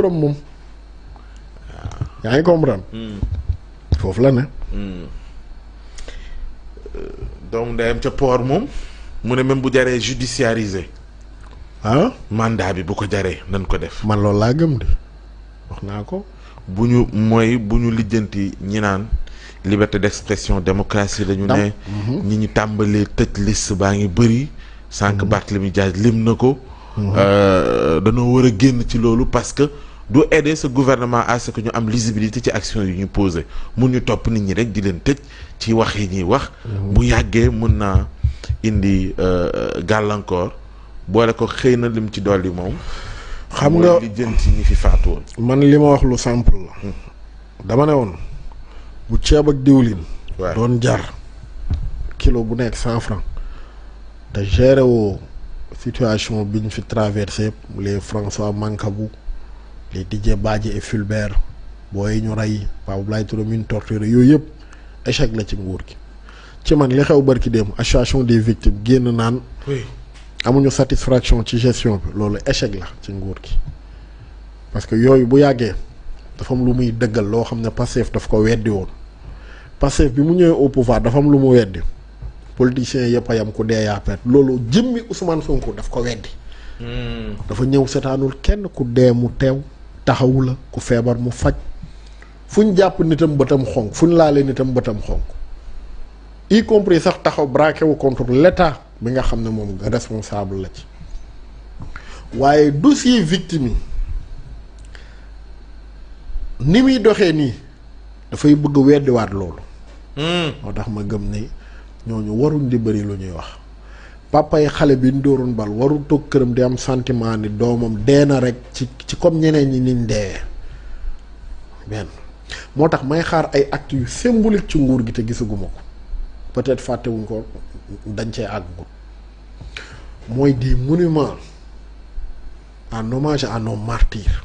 moom yaa ngi comprendre. foofu la ne. donc ndeyam ca port moom mu ne même bu jaree judiciarisé. mandat bi bu ko jaree nañ ko def. man loolu laa gëm de wax naa ko. bu ñu lijjanti ñi naan liberté d'expression démocratie dañu ne. ñi ñu tàmbalee tëj liste baa ngi bëri. sànq Barthélémy Dias lim na ko. dañoo war a génn ci loolu parce que du aider ce gouvernement à ce que ñu am lisibilité ci action yu ñu posé mun ñu topp nit ñi rek di leen tëj ci wax yi ñuy wax. bu yàggee mun naa indi gàllankoor boole ko xëy na lim ci dolli moom. xam nga li jën ci ñi fi faatu woon. man li ma wax lu simple la. dama ne woon bu ceeb ak diwlin. doon jar kilo bu nekk 100 francs te géré woo situation bi ñu fi traversé les François Mancabou les Didier Badji et Fulbert booy ñu rey Pape Abdoulaye Touré mi ñu torturé yooyu yëpp échec la ci nguur gi. ci man li xew barki dem association des victimes génn naan. amuñu satisfaction ci gestion bi loolu échec la ci nguur gi parce que yooyu bu yàggee dafa am lu muy dëggal loo xam ne Pastef daf ko weddi woon Pastef bi mu ñëwee au pouvoir dafa am lu mu weddi politiciens yëpp a yam ku dee yaa perte loolu jëmmi Ousmane Sonko daf ko weddi. dafa ñëw setaanul kenn ku dee mu teew taxawu la ku feebar mu faj fu ñu jàpp nitam bëtam xonk fu ñu laalee nitam bëtam xonk y compris sax taxaw braqué wu contre l'état bi nga xam ne moom responsable la ci waaye dossier victime yi ni muy doxee nii dafay bëgg weddiwaat loolu. moo tax ma gëm ne ñooñu waruñ di bëri lu ñuy wax papa yi xale bi ñu dóoroon bal warul toog këram di am sentiment ni doomam dee na rek ci comme ñeneen ñi niñ deewee benn moo tax may xaar ay actes yu symbolique ci nguur gi te gisaguma ko peut-être fàttewuñ ko dañ cee àgg mooy des monuments en hommage à nos martyrs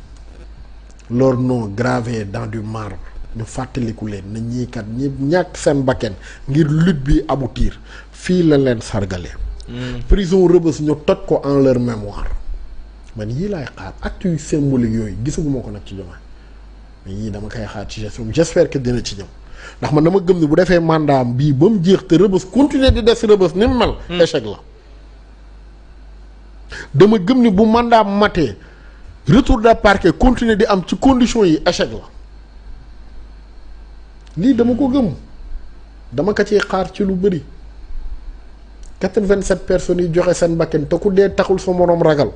leur nom gravé dans du marbre ñu fàttaliku leen na ñii kat ñi ñàkk seen bakken ngir lutte bi aboutir fii la leen sargale prison Rebeuss ñu toj ko en leur mémoire man yii laay xaar actes yu symbolique yooyu gisaguma ko nag ci Diomaye mais yii dama koy xaar ci gestion j'espère que dina ci ñëw ndax man dama gëm ni bu defee mandat bii ba mu jeex te Rebeuss continuer di des Rebeuss ni mu mel échec la dama gëm ni bu mandat matee retour de parquet continuer di am ci conditions yi échec la lii dama ko gëm dama ko ciy xaar ci lu bëri 87 personnes yi joxe seen bakken te ku dee taxul sa moroom ragal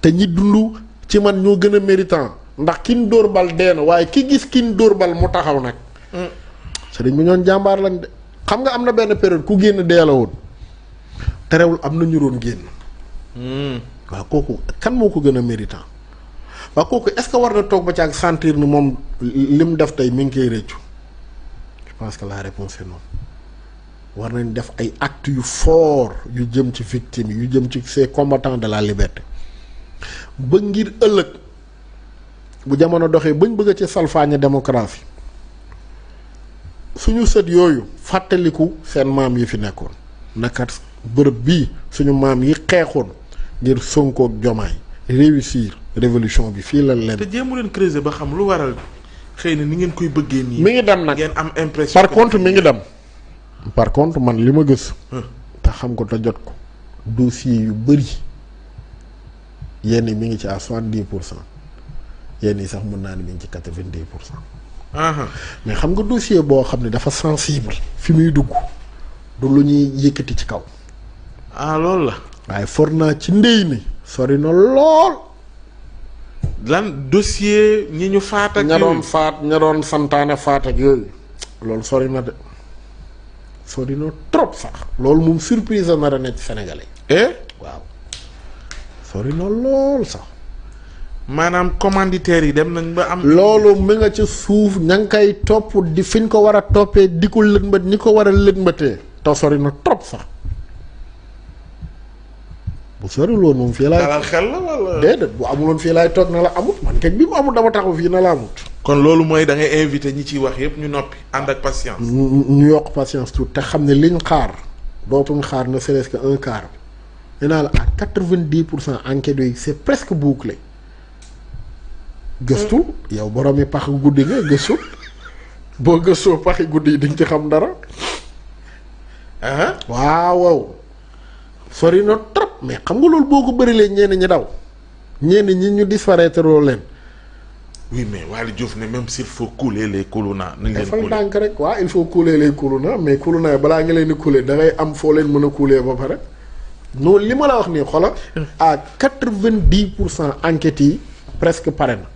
te ñi dund ci man ñoo gën a méritant ndax kin dóor bal dee na waaye ki gis kin dóor bal mu taxaw nag sëriñ bi ñoon jàmbaar lañ de xam nga am na benn période ku génn dee la woon terewul am na ñu doon génn waaw kooku kan moo ko gën a méritant waaw kooku est-ce que war na toog ba ci ak sentir ni moom lim def tey mi ngi koy rëccu je pense que la réponse est non war nañ def ay actes yu fort yu jëm ci victime yu jëm ci ces combattants de la liberté ba ngir ëllëg bu jamono doxee bañ bëgg ci salfaañe démocratie suñu sët yooyu fàttaliku seen maam yi fi nekkoon nakat bërëb bii suñu maam yi xeexoon ngir Sonko ak Diomaye réussir révolution bi fii la leen. te jéemu leen creuser ba xam lu waral xëy na ni ngeen koy bëggee nii. mi ngi dem nag ngeen am impression. par contre mi ngi dem. par contre man li ma gës. te xam ko te jot ko. dossier yu bëri yenn mi ngi ci à 70%. yenn yi sax mën naa ne mi ngi ci 82%. mais xam nga dossier boo xam ne dafa sensible fi muy dugg du lu ñuy yëkkati ci kaw. loolu la. waaye for naa ci ndey ni sori na lool. lan dossier ñi ñu faat ak. ña doon santaane faat ak yooyu. loolu sori na de sori na trop sax. loolu moom surprise a nar a nekk ci Sénégalais. waaw sori na lool sax. maanaam commanditaires yi dem nañ ba am. loolu mi nga ca suuf ña ngi koy topp di fi ñu ko war a toppee di ko lëñbët ñi ko war a lëñbëtee te sori na trop sax bu sori loolu moom fii laay. dalal xel la wala. déedéet bu amuloon fii laay toog na la amut man kay bi mu amul dama taxaw fii na la amut. kon loolu mooy da ngay invité ñi ciy wax yépp ñu noppi ànd ak patience. ñu yokk patience tout te xam ne liñ xaar dootuñ xaar ne serait-ce que un quart nee naa la à 90% enquête yooyu c'est presque bouclé. gëstu yow borom yi pax guddi nga gëstu boo gëstoo paxi guddi yi diñ ci xam dara. waaw sori na trop mais xam nga loolu boo ko bërilee ñenn ñi daw ñenn ñi ñu disparaître loolu leen. oui mais Waly Diouf ne même s'il faut couler les Koulouna nañ leen couler ndànk rek waaw il faut couler les Koulouna mais Koulouna balaa nga leen di couler da ngay am foo leen mën a couler ba pare. non li ma la wax nii xoolal à 90% enquêtes yi presque pare na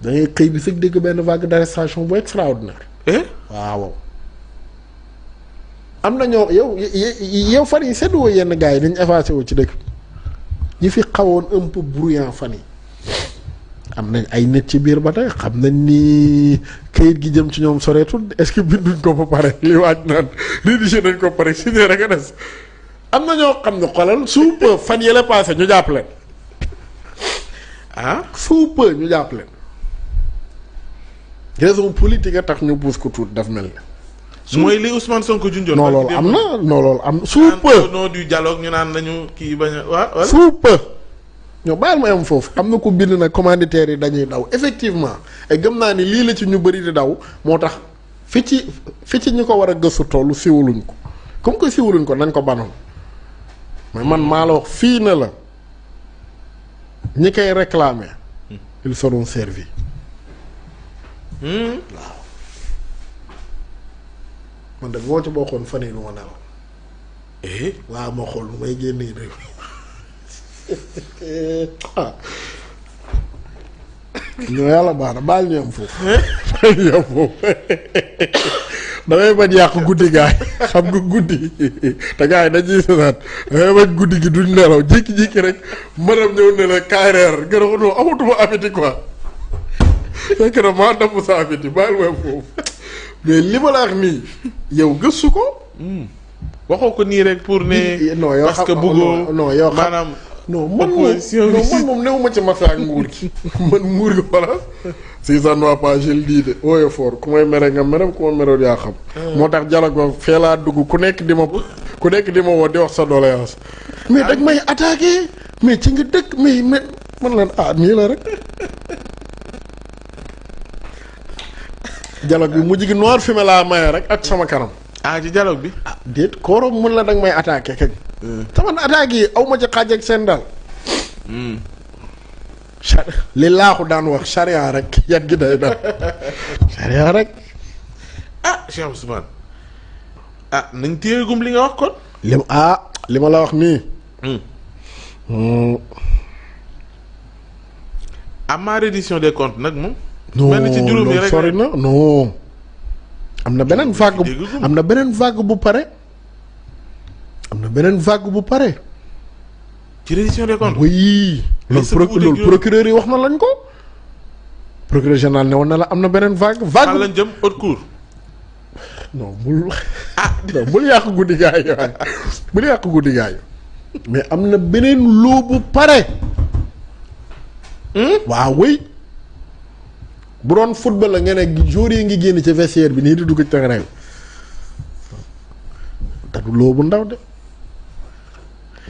da ngay xëy bi sëg dégg benn vague d'arrestation bu extraordinaire. waaw. am na ñoo yow fan yi seetlu yenn gars yi dañ effacé wu ci dëkk ñi fi xawoon un peu bruyant fan yi am nañ ay nit ci biir ba tey xam nañ ni kayit gi jëm ci ñoom soreetul est-ce que binduñ ko ba pare li waaj naan rédigé nañ ko pare signé rek a des am na ñoo xam ne xoolal sous peu fan yële passé ñu jàpp leen sous peu ñu jàpp leen raison politique a tax ñu pousse ko tuut daf mel ni mooy li Ousmane Sonko junjoon. non loolu am na non loolu am sous peu au nom du dialogue ñu naan nañu kii bañ a waaw. sous peu ñoo bàyyil ma am foofu am na ko bind na commanditaires yi dañuy daw effectivement et gëm naa ni lii la ci ñu bëri di daw moo tax fi ci ñu ko war a gëstu tollu siwaluñ ko comme que siwaluñ ko nañ ko banoon mais man maa la wax fii na la ñi koy réclamer ils seront servis waaw man de boo ci bokkoon fan yii lu ma nelaw. waaw ma xool lu may génnee réew ñoo yàlla baax na baal ñu am foofu. baal ñu am foofu damay bañ yàq guddi gaay xam nga guddi te gaay dañuy seetaan damay bañ guddi gi duñ nelaw jékki-jékki rek mënam ñëw ne la kaay reer gën a non amatuma appétit quoi fekk na maa damm sa appétit baal ma am foofu. mais li ma la wax nii yow gëstu ko. waxoo ko nii rek pour ne. non yow parce que bëggoo non yow maanaam. non man moom newuma ci mafia ak nguur gi man nguur gi wala. si ça ne va pas je le dis de haut et fort ku may mere nga mere ku ma meroon yaa xam. moo tax dialogue ba fee laa dugg ku nekk di ma woo di wax sa doléance. mais dañ may attaqué mais ci nga dëkk mais man leen nii la rek. dialogue bi mujj gi noir fumé laa maye rek ak sama kanam. ci dialogue bi. déet kooroom mun la danga may attaqué kañ. sama attaque yi aw ma ci xaaj ak seen dal. li laaxu daan wax charia rek yat gi day dal charia rek. Cheikh Ousmane nañ téyegum li nga wax kon. li ma la wax nii. ama reddition des comptes nag moom. non loolu sori na non. am na beneen vague bu pare. ci reddition des comptes. oui. loolu procureur yi wax na lañ ko. procureur général ne woon na la am na beneen vague. fan lañ jëm haute cour. non bul. non bul yàq guddi gaay waaye bul yàq guddi gaay mais am na beneen loo bu pare. waaw wéy. bu doon football la nga ne joueurs yi ngi génn ci vestiaire bi nii di dugg ci terrain te du loo bu ndaw de.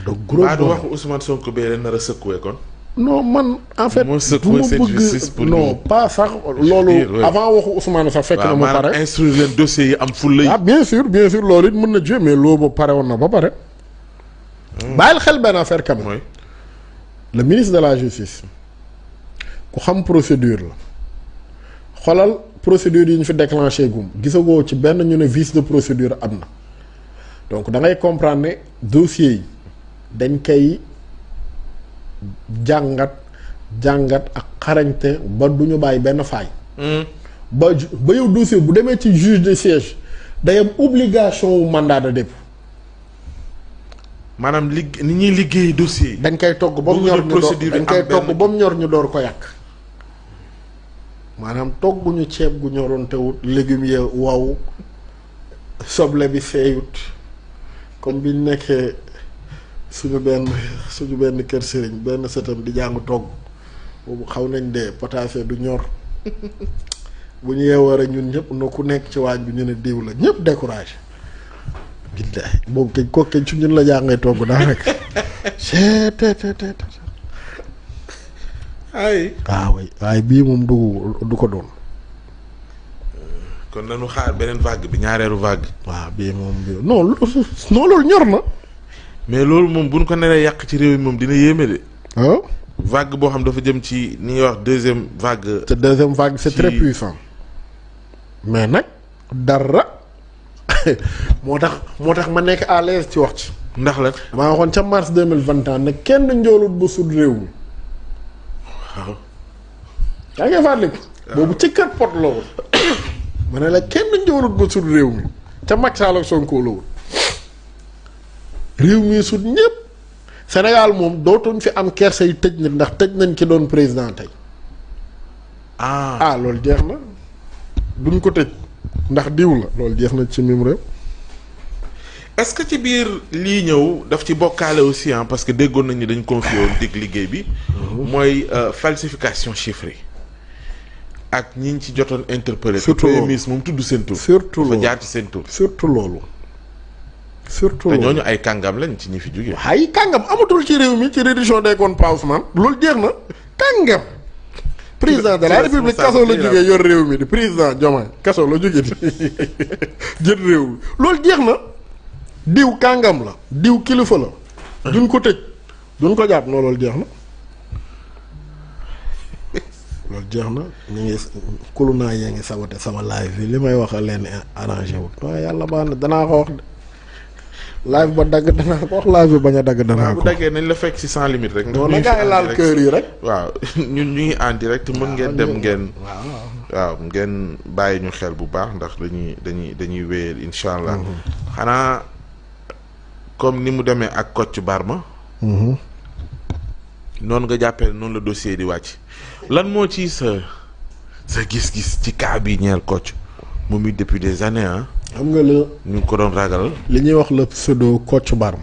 donc gros du waxu Ousmane Sonko bee leen nar a sëkkuwee kon. non man en fait. moo sëkkuwee cette justice pour non pas sax loolu. avant waxu Ousmane sax fekk na mu pare. maanaam instruire leen dossiers yi am fulla yi. bien sûr loolu it mën na jouer mais loo ba pare woon na ba pare. bàyyil xel benn affaire quand même. le ministre de la justice ku xam procédure la. xoolal procédure yi ñu fi déclenché gum gisagoo ci benn ñu ne vice de procédure am na donc da ngay comprendre ne dossier yi dañ koy jàngat ak xarañte ba du ñu bàyyi benn faay. ba yow dossier bu demee ci juge de siège day am obligation wu mandat de dépôt. maanaam ni ñuy liggéey dossier yi. dañ koy togg ba mu ñor ñu door ko yàq. maanaam togguñu ceeb gu ñoroon te wut légumes ya waw soble bi seeyut comme biñ nekkee suñu benn kër sëriñ benn sëtam di jàng togg boobu xaw nañ dee potasse du ñor bu ñu yeewoo rek ñun ñëpp no ku nekk ci waañ bi ñu ne diw la ñëpp découragé billahi boobu kañ ko kañ su ñun la jàngee togg daa rek ay waaye bii moom du ko doon. kon nañu xaar beneen vague bi ñaareelu vague. waaw bii moom non loolu ñor na. mais loolu moom bu ñu ko naree yàq ci réew mi moom dina yéeme de. waaw. vague boo xam dafa jëm ci ni ñuy wax deuxième vague. te deuxième vague c'est très puissant. mais nag dara moo tax ma nekk à l'aise ci wax ci. ndax la maa waxoon ca mars 2021 ne kenn njoolut ba sud réew mi. waaw. yaa ngi fàttaliku. boobu ci kër pot la woon. ma ne la kenn njoolut ba sud réew mi ca Macky Sall ak Sonko la woon. réew mi sud ñëpp. Sénégal moom dootuñ fi am kersa yi tëj nit ndax tëj nañ ci doon président tey. loolu jeex na. duñ ko tëj ndax diw la loolu jeex na ci mim réew. est-ce que ci biir lii ñëw daf ci bokkaale aussi parce que déggoon nañu dañ confié woon dig liggéey bi. mooy falsification chiffrée ak ñi ñu ci jotoon interpellé. surtout premier ministre moom tudd seen tur. surtout loolu fa jaar ci seen tur. surtout loolu. surtout te ñooñu ay kàngam lañ ci ñi fi jógee. ay kàngam amatul ci réew mi ci reddition des comptes Pa Ousmane loolu jeex na kàngam. président de la république kaso la jógee yor réew mi di président Diomaye kaso la jógee di jël réew mi loolu jeex na. diw kàngam la diw kilifa la. duñ ko tëj duñ ko jàpp loolu jeex na. loolu jeex na ñu ngi kulu naa yaa ngi sabote sama live bi li may wax leen arrangé wut waaye yàlla baax na danaa ko wax de live ba dagg danaa ko wax live bi bañ a dagg danaa ko bu daggee nañ la fekk ci sans limite rek. non nag ay laal kër yi rek. waaw ñun ñu ngi en direct mën ngeen dem ngeen. waaw ngeen bàyyi ñu xel bu baax ndax dañuy wéyal incha allah. xanaa comme ni mu demee ak Kocc Barma. noonu nga jàppee noonu la dossier di wàcc. lan moo ci sa gis-gis ci cas bi ñeel Kocc moom it depuis des années xam nga la ñu ko doon ragal. li ñuy wax le pseudo Kocc Barma.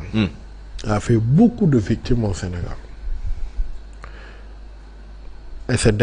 a fait beaucoup de victimes au Sénégal. et c'est